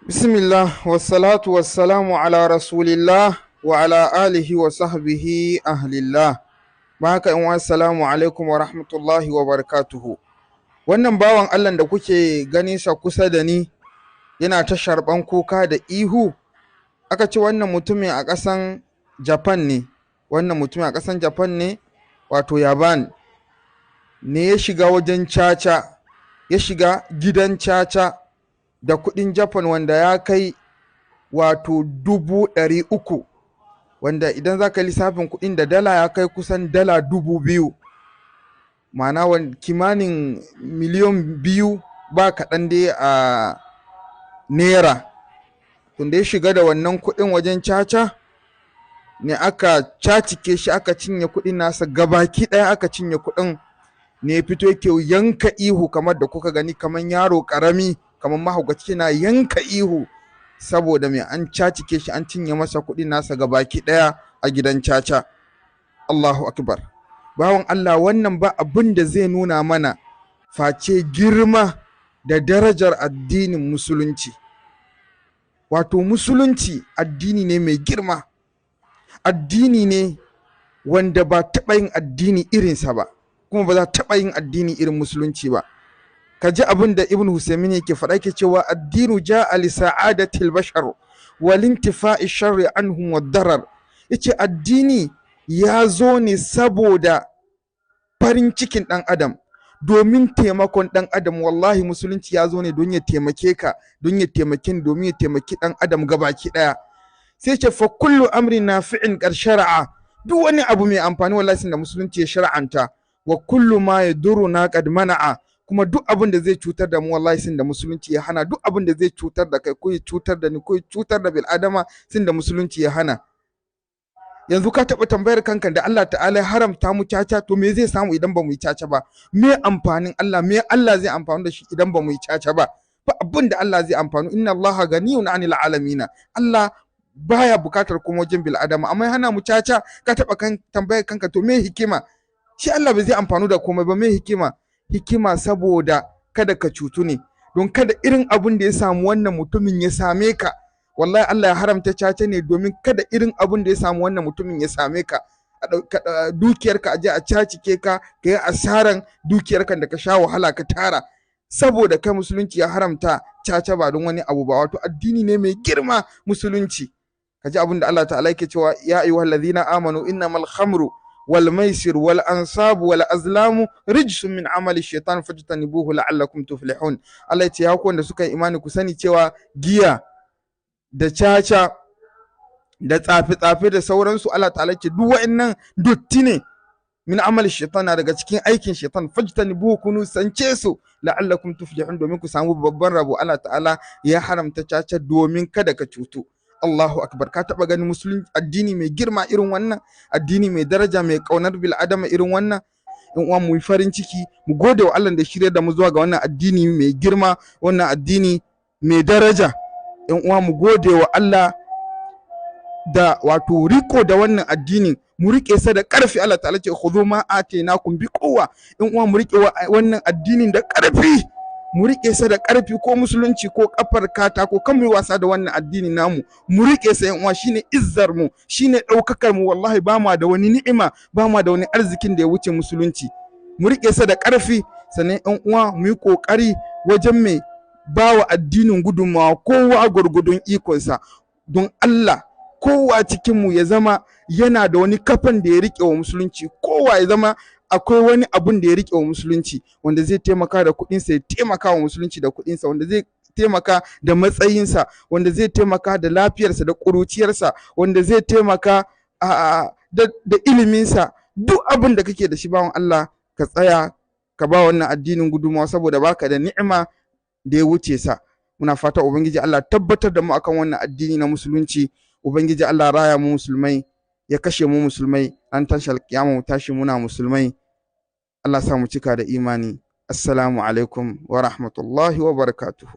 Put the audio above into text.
Bismillah, wassalatu wassalamu ala rasulillah wa ala alihi wa sahbihi ahlillah. Haka in, assalamu alaikum wa rahmatullahi wa barakatuhu. Wannan bawan Allah da kuke ganin sa kusa da ni yana ta sharban kuka da ihu. Aka ce wannan mutumin a ƙasan Japan ne, wannan mutumin a ƙasan Japan ne, wato Yaban ne, ya shiga wajen caca, ya shiga gidan caca da kuɗin Japan wanda ya kai wato 300,000, wanda idan za ka lissafin kuɗin da dala ya kai kusan dala 2,000, ma'ana kimanin miliyan 2 ba kaɗan dai a naira. Tunda ya shiga da wannan kuɗin wajen caca ne aka cacike shi, aka cinye kuɗin nasa gabaki ɗaya, aka cinye kuɗin ne ya fito yake yanka ihu kamar da kuka gani, kamar yaro ƙarami, kamar mahaukaci na yanka ihu, saboda mai an cacike shi, an cinye masa kuɗin nasa gabaki ɗaya a gidan caca. Allahu akbar. Bawan Allah, wannan ba abin da zai nuna mana face girma da darajar addinin Musulunci. Wato Musulunci addini ne mai girma, addini ne wanda ba taɓa yin addini irinsa ba, kuma ba za taɓa yin addini irin Musulunci ba. Ka ji abin da Ibn Husaymin yake faɗa, yake cewa addinu ja'a li sa'adatil bashar wal intifa'i sharri anhum wad darar. Yace addini ya zo ne saboda farin cikin ɗan adam, domin taimakon ɗan adam. Wallahi Musulunci ya zo ne don ya taimake ka, don ya taimake ni, domin ya taimaki ɗan adam gabaki ɗaya. Sai ce fa kullu amrin nafi'in qad shar'a, duk wani abu mai amfani wallahi da Musulunci ya shar'anta, wa kullu ma yaduruna qad mana'a, kuma duk abin da zai cutar da mu wallahi sun da Musulunci ya hana. Duk abin da zai cutar da kai ko ya cutar da ni ko ya cutar da bil adama sun da Musulunci ya hana. Yanzu ka taɓa tambayar kanka, da Allah ta'ala ya haramta mu caca, to me zai samu idan ba mu yi caca ba? Me amfanin Allah? Me Allah zai amfani da shi idan ba mu yi caca ba? Ba abin da Allah zai amfani. Inna Allaha ganiyun anil alamina. Allah baya bukatar kuma wajen bil adama, amma ya hana mu caca. Ka taɓa kan tambayar kanka, to me hikima? Shi Allah ba zai amfanu da komai ba, me hikima? Hikima saboda kada ka cutu ne, don kada irin abun da ya samu wannan mutumin ya same ka. Wallahi Allah ya haramta caca ne domin kada irin abun da ya samu wannan mutumin ya same ka, dukiyarka aje a cacike ka, ka yi asaran dukiyarka da ka sha wahala ka tara. Saboda kai Musulunci ya haramta caca, ba don wani abu ba. Wato addini ne mai girma Musulunci. Ka ji abin da Allah ta'ala yake cewa: ya ayyuhallazina amanu innamal khamru wal maisir wal ansabu wal azlamu rijsun min amali shaitan fajtanibuhu la'allakum tuflihun. Allah ya ce ya ku wanda suka yi imani, ku sani cewa giya da caca da tsafe-tsafe da sauransu, Allah ta'ala ce duk wa'annan dotti ne, min amali shaitan, na daga cikin aikin shaitan, fajtanibuhu, kunu sance su, la'allakum tuflihun, domin ku samu babban rabo. Allah ta'ala ya haramta caca domin kada ka cutu. Allahu akbar. Ka taba ganin Musulunci addini mai girma irin wannan, addini mai daraja, mai kaunar bil adama irin wannan? In uwa, mu yi farin ciki, mu gode wa Allah da shirya da mu zuwa ga wannan addini mai girma, wannan addini mai daraja. In uwa, mu gode wa Allah da wato riko da wannan addinin, mu rike sa da ƙarfi. Allah ta'ala ce khudhu ma atainakum bi quwwa. In uwa, mu rike wannan addinin da ƙarfi, mu rike sa da ƙarfi, ko Musulunci ko kafar katako, kan mu yi wasa da wannan addini namu, mu rike sa. Yan uwa, shine izzar mu, shine ɗaukakar mu. Wallahi ba ma da wani ni'ima, ba ma da wani arzikin da ya wuce Musulunci. Mu rike sa da ƙarfi. Sannan yan uwa, mu yi ƙoƙari wajen mai ba wa addinin gudunmawa, kowa gwargwadon ikonsa. Don Allah kowa cikinmu ya zama yana da wani kafan da ya riƙe wa Musulunci, kowa ya zama akwai wani abun da ya riƙe wa Musulunci, wanda zai taimaka da kuɗinsa ya taimaka wa Musulunci da kuɗinsa, wanda zai taimaka da matsayinsa, wanda zai taimaka da lafiyarsa da ƙuruciyarsa, wanda zai taimaka da iliminsa. Duk abin da kake da shi, bawan Allah, ka tsaya ka ba wannan addinin gudunmawa, saboda baka da ni'ima da ya wuce sa. Muna fata Ubangiji Allah tabbatar da mu akan wannan addini na Musulunci. Ubangiji Allah raya mu musulmai, ya kashe mu musulmai, an tashi alkiyama mu tashi muna musulmai. Allah sa mu cika da imani. Assalamu alaikum wa rahmatullahi wa barakatuhu.